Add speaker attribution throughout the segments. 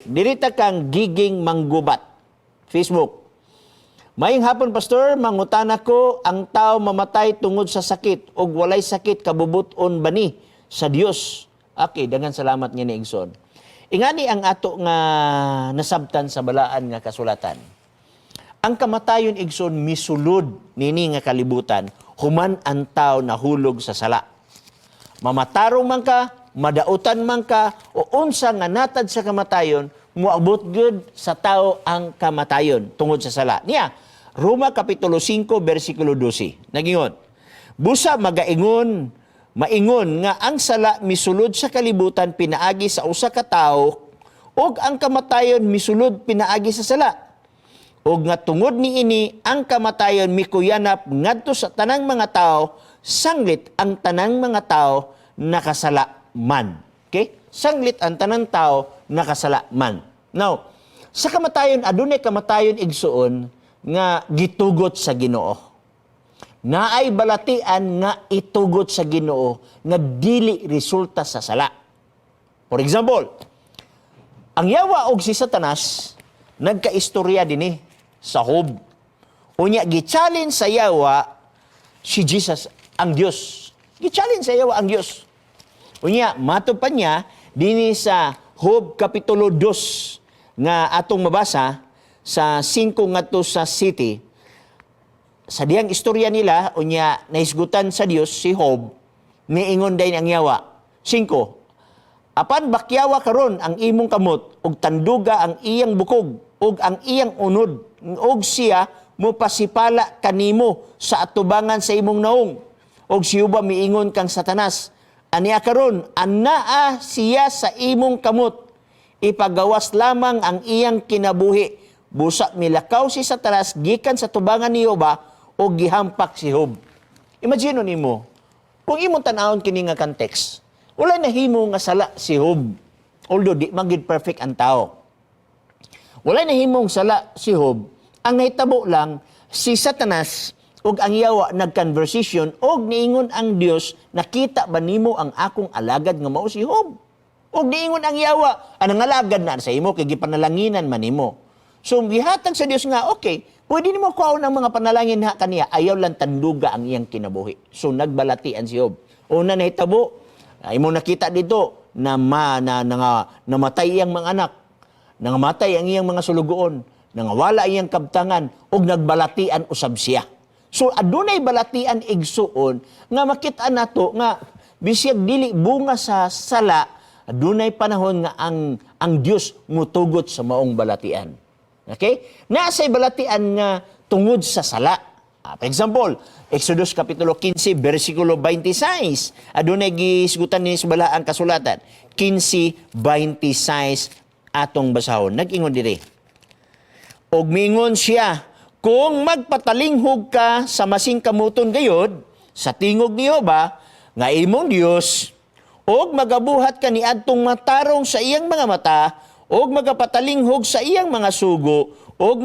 Speaker 1: Dirita kang Giging Manggubat. Facebook. "Maayong hapon, Pastor, mangutana ko, ang tao mamatay tungod sa sakit ug walay sakit, kabubuton ba ni sa Dios?" Okay, daghang salamat nga ni, igsoon. Ingani ang ato nga nasabtan sa balaan nga kasulatan. Ang kamatayon, igsoon, misulod nini nga kalibutan human ang tao nahulog sa sala. Mamatarong man ka, madautan man ka, o unsa nga natad sa kamatayon, moabot gyud sa tao ang kamatayon tungod sa sala. Niya, Roma Kapitulo 5, versikulo 12. Nagingon, "Busa magaingon, maingon nga ang sala misulod sa kalibutan pinaagi sa usa ka tawo, ug ang kamatayon misulod pinaagi sa sala. Ug nga tungod niini ang kamatayon mikuyanap ngadto sa tanang mga tao, sanglit ang tanang mga tao nakasala man." Okay? Sanglit ang tanang tao nakasala man. Now, sa kamatayon, adunay kamatayon, igsuon, nga gitugot sa Ginoo. Naay balatian nga itugot sa Ginoo nga dili resulta sa sala. For example, ang yawa og si Satanas nagkaistorya dinhi sa Job. Unya gi-challenge sa yawa si Jesus, ang Dios. Gi-challenge sa yawa ang Dios. Unya mato pa niya dinhi sa Job Kapitulo 2 nga atong mabasa sa 5 ngadto sa 7. Sa diyang istorya nila, unya nahisgutan sa Dios si Job, niingon dayon ang yawa. 5. "Apan bakyawa karon ang imong kamot ug tanduga ang iyang bukog ug ang iyang unod, ug siya mopasipala kanimo sa atubangan sa imong naong." Og si Jehova miingon kang Satanas, "Ania karon, anaa siya sa imong kamot. Ipagawas lamang ang iyang kinabuhi." Busa milakaw si Satanas gikan sa tubangan ni Jehova ug gihampak si Job. Imagine nimo, kung imong tan-awon kini nga context, wala nahimo nga sala si Job. Although di man gid perfect ang tao. Wala nahimong sala si Job. Ang nahitabo lang, si Satanas ug ang yawa nag-conversation ug niingon ang Dios, "Nakita ba nimo ang akong alagad nga mao si Job?" Ug niingon ang yawa, "Anang alagad na sa imo kay gipanalanginan man nimo." So gihatag sa Dios nga okay, pwede nimo kuhaon ang mga panalangin ha kaniya, ayaw lang tanduga ang iyang kinabuhi. So nagbalatian si Job. Una nahitabo, ay mo nakita dito na ma, na, na, nga, namatay iyang mga anak, nangamatay ang iyang mga sulugoon, nangawala iyang kabtangan, ug nagbalatian usab siya. So adunay balatian, igsuon, nga makita nato nga bisag dili bunga sa sala, adunay panahon nga ang Dios mutugot sa maong balatian. Okay? Naasay balatian nga tungod sa sala. For example, Exodus Kapitulo 15, versikulo 26. Adunay gisgutan ni sa balaang kasulatan. 15:26 atong basahon. Nag-ingon diri. "Og mingon siya, 'Kung magpatalinghog ka sa masingkamuton gayod sa tingog ni Jehova nga imong Dios, og magabuhat ka niadtong matarong sa iyang mga mata, og magapatalinghog sa iyang mga sugo, og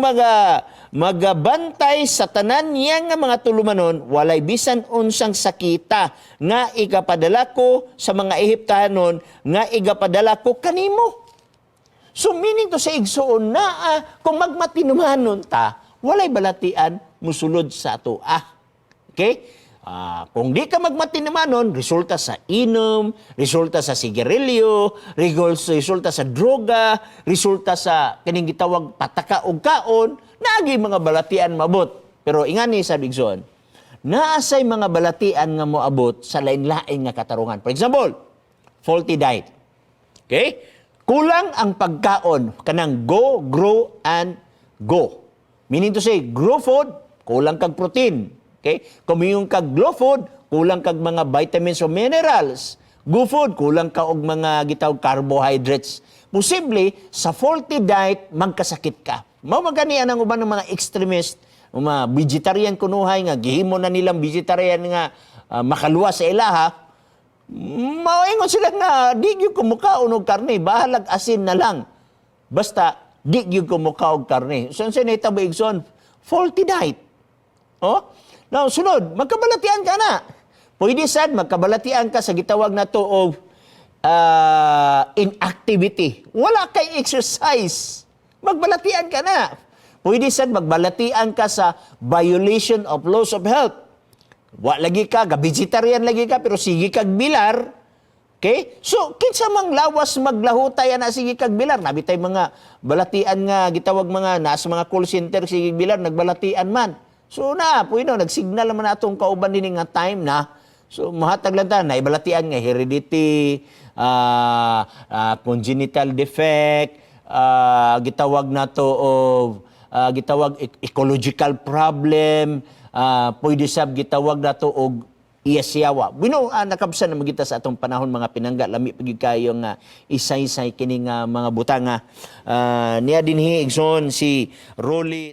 Speaker 1: magabantay sa tanan niya nga mga tulumanon, walay bisan unsang sakita nga igapadala ko sa mga Ehiptahanon nga igapadala ko kanimo.'" So meaning to sa igsuon na kung magmatinumanon ta, walay balatian musulod sa ato. Okay? Kung di ka magmatinumanon, resulta sa inom, resulta sa sigarilyo, resulta sa droga, resulta sa kining gitawag pataka og kaon, naagi mga balatian mabot. Pero ingani sa igsoon, naasay mga balatian nga moabot sa lain-lain nga katarungan. For example, faulty diet. Okay? Kulang ang pagkaon kanang go, grow and go. Meaning to say, grow food, kulang kag protein. Okay? Kung moingon kag glow food, kulang kag mga vitamins o minerals. Go food, kulang ka og mga gitawag carbohydrates. Posible sa faulty diet magkasakit ka. Mao magani ang uban ng mga extremist, mga vegetarian kunuhay nga gihimo na nilang vegetarian nga makaluwas sa ilaha. Maingon sila nga di gyud ko mukaon og karne, bahalag asin na lang. Basta di gyud ko mukaon og karne. So unsa nahitabo, igsoon? Faulty diet. Oh? Now, sunod, magkabalatian ka na. Pwede sad magkabalatian ka sa gitawag na to og inactivity. Wala kay exercise. Magbalatian ka na. Pwede sad magbalatian ka sa violation of laws of health. Wa lagi ka, ga-vegetarian lagi ka, pero sige kag bilar. Okay? So, kinsa mang lawas maglahutay ana, sige kag bilar? Naa bitay mga balatian nga gitawag mga nasa mga call center, sige bilar, nagbalatian man. So na, pwede no, nagsignal naman atong kauban dinhi nga time na. So mahatag lang ta na ibalatian nga heredity, congenital defect, gitawag nato of gitawag ecological problem, pwede sab gitawag nato og iyasyawa. Bueno, nakabsan na magita sa atong panahon, mga pinangga, lami pagid kayo nga isay-isay kini nga mga butanga. Niya dinhi, igsoon, si Rolly.